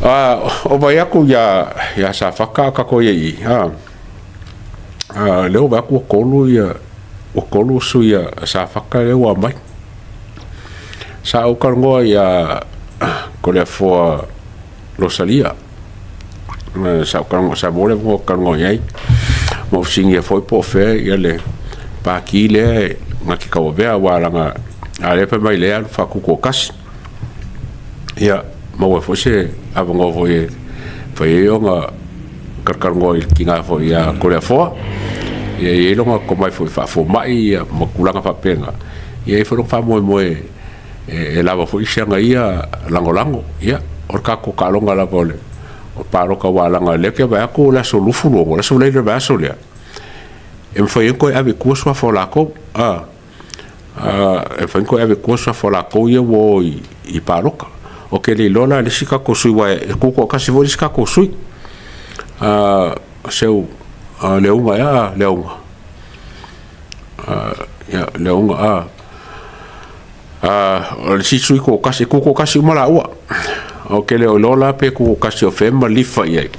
O vaai atu ia Safata a o tatou i ai i i, lea ua vaai atu ua tolu ia, ua tolu sui a Safata lea ua aumai. Sa ou talanoa ia Toleafoa Rosalia, sa ou talanoa, sa maua le avanoa ou te talanoa i ai, ma ou fesiligia foi po o fea le pati lea na te tauavea, aua leaga a o lea e fai mai o lea e alu faatutoatasi. Ia, maua ai foi se avanoa foi e mafai ai ona talatalanoa i le tina foi ia Toleafoa, ia e i ai lona tomai foi faafomai ma tulaga faapena, ia e i ai foi lona faamoemoe e lava foi si ana ia lagolago. Ia, o le tatou taaloga lava o le palota aua leaga o lea ou te vaai atu o le aso 26, o le aso Faraile o le vaiaso lea, e mafai ai ona toe ave i tua suafa o latou. E mafai ona toe ave i tua suafa o latou ia ua o i palota. Ou te le iloa la i le isi tatou sui aua e tutoatasi foi le isi tatou sui, o seu Leauga ea Leauga? Ia Leauga, o le isi sui toatasi, e tutoatasi uma laua. Ou te le o iloa la pe tutoatasi o fea ma lilifa i ai.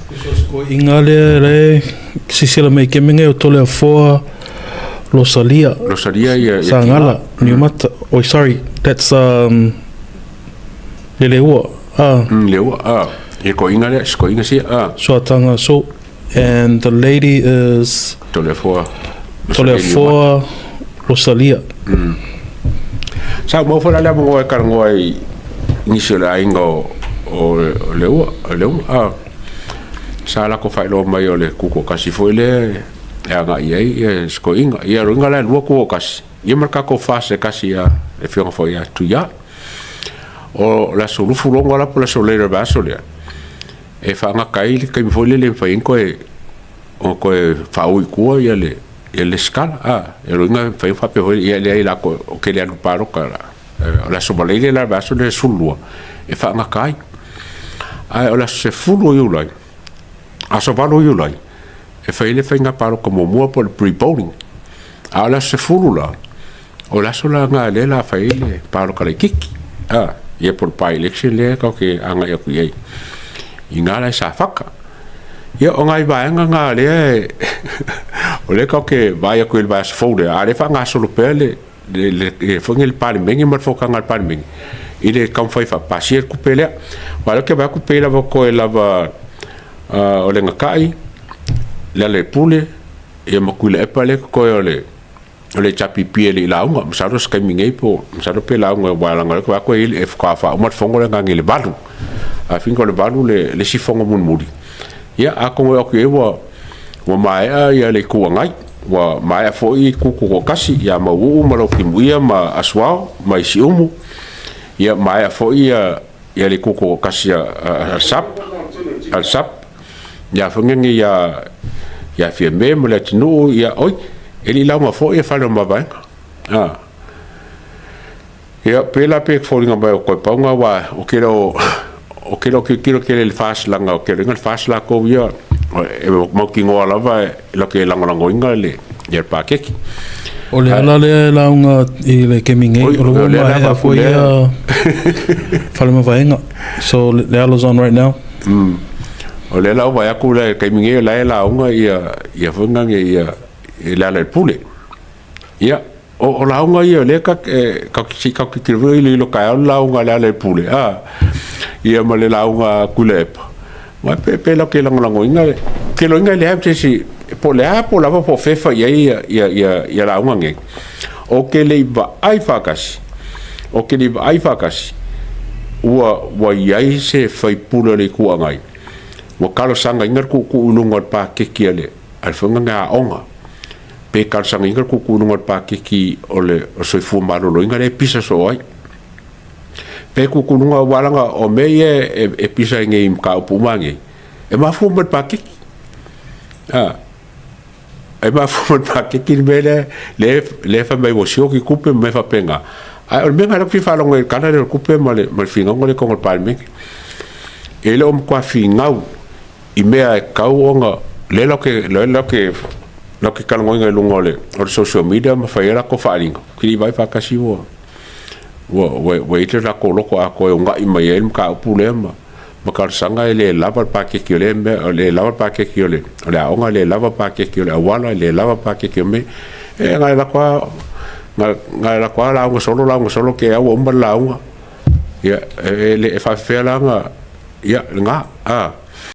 Inga lea le sisila mai ke menge o Toleafoa Rosalia. Rosalia ia Sagala Niumata. Oh, sorry, that's Leleua. Ah. Leua. Ah. E ko inga lea, ko inga sia. Ah. Suatanga so and the lady is Toleafoa. Toleafoa Rosalia. Sa mau foi la le avanoa e talanoa i nisi o le aiga o Leua, o Leua. Ah. Sa lako faailoa mai o le tutoatasi foi lea e agai i ai ia si toeaina. Ia o lona uiga la e lua tutoatasi, ia ma le tatou FAST se tasi ia le afioga foi ia Tuia. O le aso 26 la po o le aso Faraile o le vaiaso lea, e faagata ai le taimi foi lele e mafai ai ona toe ona toe faaui i tua ia le ia le lesitala. O lona uiga e mafai ona faapea foi ia e leai o le a toe ou te le alu i le palota o le aso Faraile la o le vaiaso lea 12 e faagata ai. Ae o le aso 10 o Iulai, aso 8 o Iulai, e fai ai le faiga palota muamua po o le pre-polling. A o le aso 10 la, o le aso la lena lea o le a fai ai le palota laitiiti, ia po o le by-election lea tatou te agai atu i ai i ina la i Safata. Ia, o nai vaega na lea o lea tatou te vaai atu i le vaiaso fou lea, a o lea e faagasolo pea le foi le Palemene ma le fonotaga a le Palemene i le taumafai e faapasia le tupe lea. Aua o lea ou te vaai atu pei lava toe lava o le gatai, Lealailepule, ia ma Tuilaepa lea e totoe o le HRPP e le i lauga. Masalo o se taimi nei po o masalo pe lauga aua leaga o lea ou te vaai atu e faatoa faauma le fono lea nanei i le 8. I think o le 8 le isi fono mulimuli. Ia atonu e oo atu i ai ua maea le Itu Agai, ua maea foi Tutoatasi ia Mauuu ma Lautimuia ma Asuao ma Siumu, ia maea foi le Tutoatasi a le SAP, ia foi nei ia Fiame ma Leatinuu, ia oi, e le i lauga foi Faleomavaega. Ia, pei la pe foliga mai o toe pau lena, aua ou te le o, ou te le o tilotilo tele i le FAST leaga ou te iloa le FAST latou ia e mautinoa lava e latou te lagolagoina le ia le paketi. O le ala lea e lauga i le kemi nei, o le ua maea foi ia Faleomavaega. So le ala's on right now. O lea la ua vaai atu i le taimi nei o la e lauga ia ia foi lena ia Lealailepule. Ia, o lauga ia o lea se i tatou tilotilo foi i le taeao le lauga a Lealailepule, a, ia ma le lauga a Tuilaepa. Ma pe pe latou te lagolagoina, ou te iloaina e leai ma se isi, po o le a po o lava po o fea e fai ai ia lauga nei. Ou te le i vaai faatasi, ou te le i vaai faatasi ua i ai se sui usufono o le Itu Agai ua talosagaina le tuutuu i luga o le paketi a le Fono Aoga. Pe talosagaina le tuutuu i luga o le paketi o le soifua maloloina lea e pisa soo ai. Pe tuutuu i luga aua leaga o mea ia e pisa ai nei i mataupu uma nei, e mafua mai le paketi. E mafua mai le paketi le mea lea, lea e fai mai ua sioki tupe ma mea faapena. Ae o le mea lena o lea ou te fia faalogo ai i le tala lea o le tupe ma le finauga lea i totonu o le Palemene. E le o matua finau i mea e tatau ona lea latou te talanoaina i luga o le social media ma fai ai latou faaaliga, ou te le i vaai faatasi ua i ai le latou loto atoa e uunai mai ai le mataupu lea ma ma talosaga e le lava le paketi o lea mea, o le lava le paketi o le aoga, e le lava paketi o le auala, e le lava paketi o mea. E na o le latou lava lauga solo, lauga solo, te i lava ua uma le lauga. Ia, e faapefea la ona, ia, lena, a.